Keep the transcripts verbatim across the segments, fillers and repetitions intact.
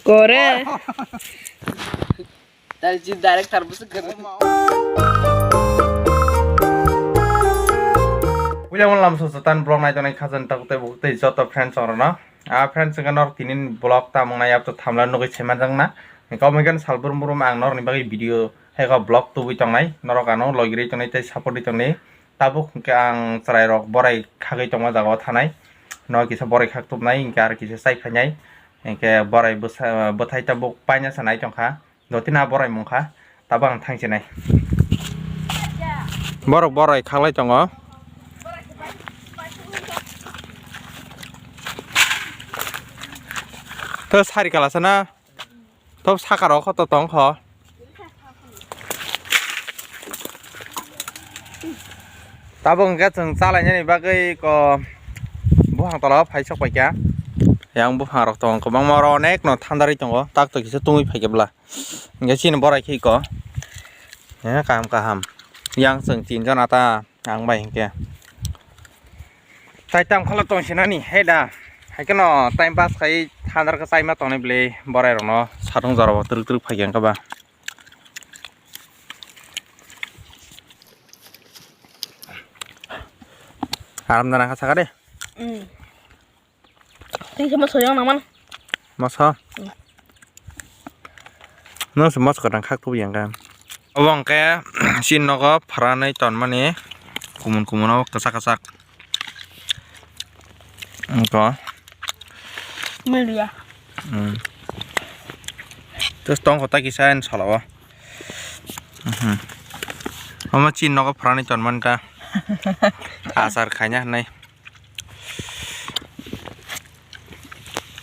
Kore. Tari jin director busu kere. Puila wnglam so satan vlog nai tongnai khajani takhuk tei bukhuk tei joto friends rok no. A friends wngkha norok tini vlog tamung nai yapto thamla nugui saimanjakna. Kau mengkha sal brum brum ang norokni bagwi video hai khe vlog tubui tongnai, norok ano logi rwi tongnai tei support rwi tongnai. Tabuk hwnkhe ang chwrairok borai khagwi tongma jagao thanai. No kisa borai khak tubnai, hwnkhe aro kisa chai phainai. Hwnkhe borai bwsa-, bwthai tabuk paina se nai tongkha. Jotino borai mungkha. Tabuk ang thangsinai. Borok borai khaklai tongo. To sari kala sana. Top saka rok koto tong kho. Tabuk hwnkhe chwng chalainani bagwi ko buphang tola o phai sok paikha. Yang buphang rok tong kwbangma oro onek no thandarwi tongo. Tak to kisa tungwi phaikhe bwla. Hwnkhe chini borai khe ko. He kaham kaham. Yang chwng tinjon ata. Ang bai hinkhe. Tai tang kholok tong sinani, he da. Hai kheno time pass khai thandar khe chaima tongnai bwle borai rokno satung jora bo twrwk twrwk phai khe ba. Aram da nang kha saka de. Mm. Tei se moso yang nangman. Moso? Hmm. Nang se moso kadang khak tubu yang kan. Obo hwnkhe chini nogo pharanwi tonmani kumun kumun o kwchak kwchak. Wngkha. Media. Hmm. Terus tong kota kisa en sala o. Mhm. Omo chini nogo pharanwi tonmani ta. Achar khaina hinwi.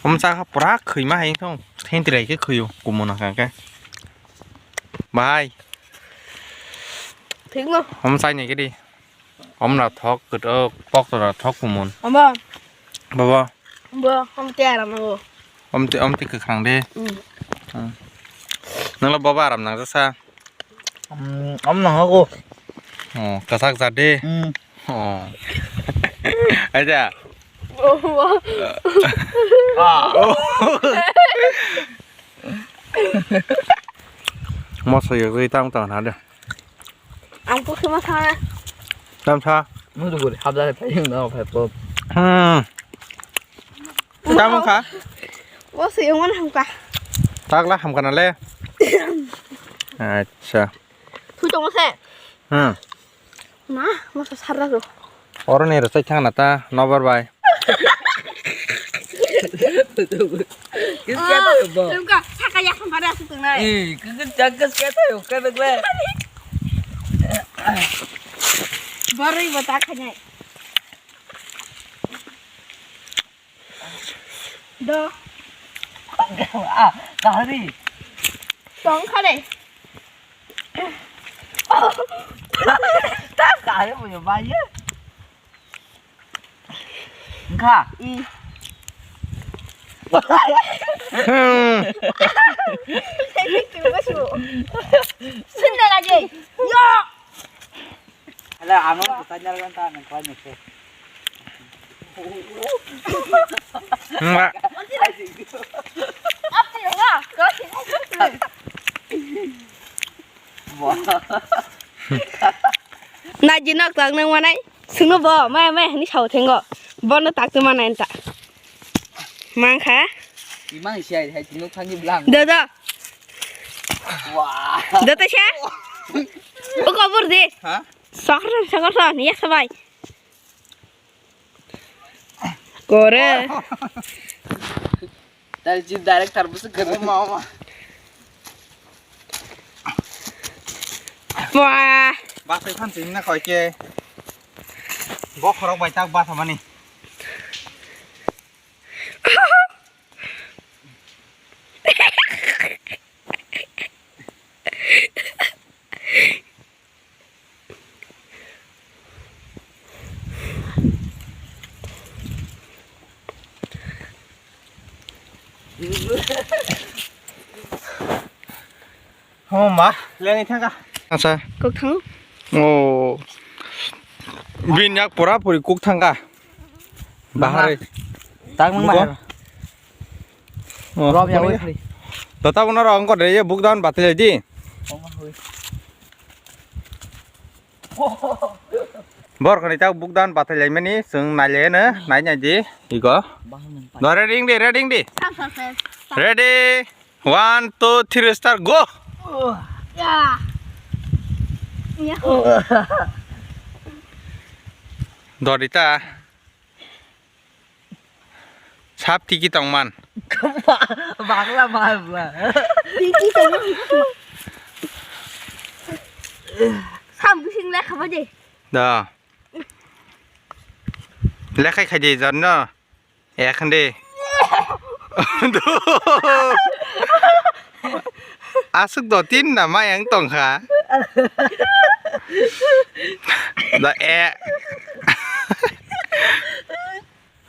Omo chakha pura khwima hai thong. Thentwrwi khe khwio, kumun hwnkha khe. Bahai. Thikno. Omo chaini khe di. Omo na thok kwtwk, pokto na thok kumun. Omo. Baba. Bo, omo te aram nango. Omo te, omo te kwkhwrang de. Mm. Hmm. Nangla baba aram nangjak sa. Mm, omo nang hago. Oh, kwchak ja de. Mm. Oh. Aja. Oh, wow. Ah. Oh. Moso yagwi tang tang na de. Ang pukhe ma thana. Tam sa. Nung tu guri habla phai na phai pop. Hmm. Tamo kha? Bo se yong man hamka. Takla hamka na le. Acha. Thu tong se. Hmm. Na, mo sa sarra ro. Oro ni ro sai thang na ta nobar bai. Kis kya tayo bo? Tumka saka ya khan pada su tunai. Eh, kis kya tayo ka nagla. Barai bata khanai. Do. Ah, kahari. Tong khare. Ta kahari mo yo ba ye. Kha. I. Hmm. Sini lagi. Yo. Ala, amo ko tanya lang ta nang kwan ko. Nga. Naji nok tak nang manai. Sungno bo, maya maya hani sao thengo. Bono tak tu manai ta. Mangkha? Imang isi ai, hai tino thangi blang. Dodo. Wah. Dodo sha? O kabur de. Ha? Sakar sakar sa, ni ya sabai. Kore. Dari jin director busu kere. Oma, oma. Wah. Basai phan sini na koi ke. Bokhorok bai tak basa mani. Homa, leni thangka. Asa. Kok thang? Oh. Bin yak pura puri kok thangka. Bahari. Tang mang bahar. Oh, Rob ya kami wai ya. Hari. To tabuk norok wngkha de ye bukdan bathai lai di. Borok ni tak bukdan bathai lai mani chwng nailai no nai nai di igo. Dore ring di, ready ring di. Ready. One, two, three, start, go! Ya. Ya. Dorita. Sap tiki tongman. Bagla bagla. Tiki tongman. Sam bising lekha ba de. Da. Lekhai khai de jar no. Ekhan de. Aswk do tin na mayang tongkha. Da e.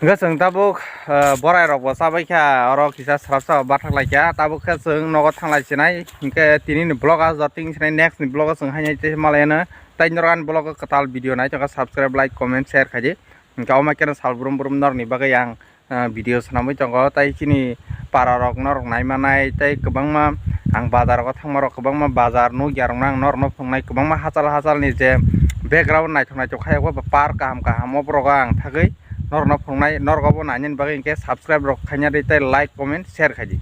Hwnkhe chwng tabuk, ah, borai rok bo chabai kha, oro kisa srapsa bathak lai kha, tabuk khe chwng nogo thang lai sinai, hinkhe tini ni vlog o joto wng sinai, next ni vlog o chwng haino tei malai no, tei norok ani vlog o kwtal video nai tongkha, subscribe, like, comment, share khai di. Hinkhe omo khe sal brum brum norok ni bagwi ang, ah, video swnamwi tongo, tei chini para rok norok nai manai, tei kwbangma ang bazar o thangma rok kwbangma bazar nukya rok no ang norok no phunuknai, kwbangma hachal hachal ni je background naithok naithok khe abo park kaham kaham o borok o ang thagwi norok no phunuknai, norok obo nainani bagwi hinkhe subscribe rok khaina di tei like, comment, share khai di.